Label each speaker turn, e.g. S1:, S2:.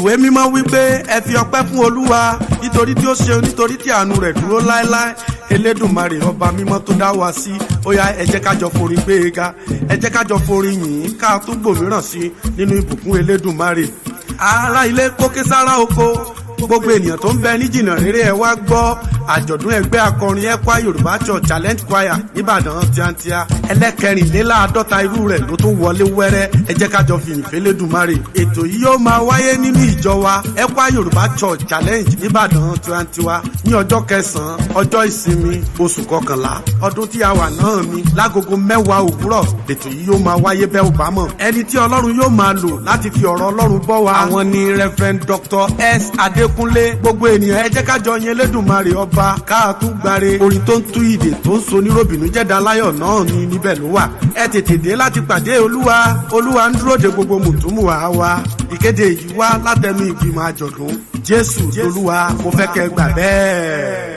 S1: Ìwé Mímọ́ wípé, "Ẹ fi ọpẹ́ fún Olúwa, nítorí tí ó ṣeun, nítorí tí àánú rẹ̀ dúró láéláé." Elédùnmarè, ọba mímọ́ tó dá wa sí, ó yá, ẹ jẹ́ ká jọ forin gbé e ga, ẹ jẹ́ ká jọ forin yìn, ká tún gbòmíràn sí nínú ìbùkún Elédùnmarè. Ará ilé kókè sára oko, gbogbo ènìyàn tó ń bẹ ní jìnnà rere, ẹ wá gbọ́ àjọ̀dún ẹgbẹ́ akọrin ECWA Yorùbá Church Challenge Choir nìbàdàn tíátíá. 46 irú rẹ̀ ló tún wọlé wẹ́rẹ́. Ẹ jẹ́ ká jọ fìyìn fẹ́lẹ́dùmarè. Ètò yìí yóò máa wáyé nínú ìjọ wa, ECWA Yorùbá Church Challenge nìbàdàn tiwantiwa, ní ọjọ́ 9, ọjọ́ ìsinmi, oṣù 11, ọdún tí a wà náà ni. Lágogo 10 òwúrọ̀ ètò yìí yóò máa wáyé. Bẹ́ẹ̀ ò bá mọ̀, ẹni tí Ọlọ́run yóò máa lò láti fi ọ̀rọ̀ Ọlọ́run bọ́ wa, àwọn ni Reverend Dr. S. Adékúnlé. Gbogbo ènìyàn, ẹ jẹ́ ká jọ yin Elédùnmarè ọba, káàtún gbáre orin tó ń tú ìdè, tó ń so níròbìnú jẹ́dá láyọ̀ náà ni. Níbẹ̀ ló wà. Ẹ tètè dé láti pàdé Olúwa. Olúwa ń dúró de gbogbo mùtúmùwà wa. Ìkéde yìí wá látẹnu ìgbìmọ̀ àjọ̀dún. Jésù lolúwa, mo fẹ́ kẹ́ gbà bẹ́ẹ̀.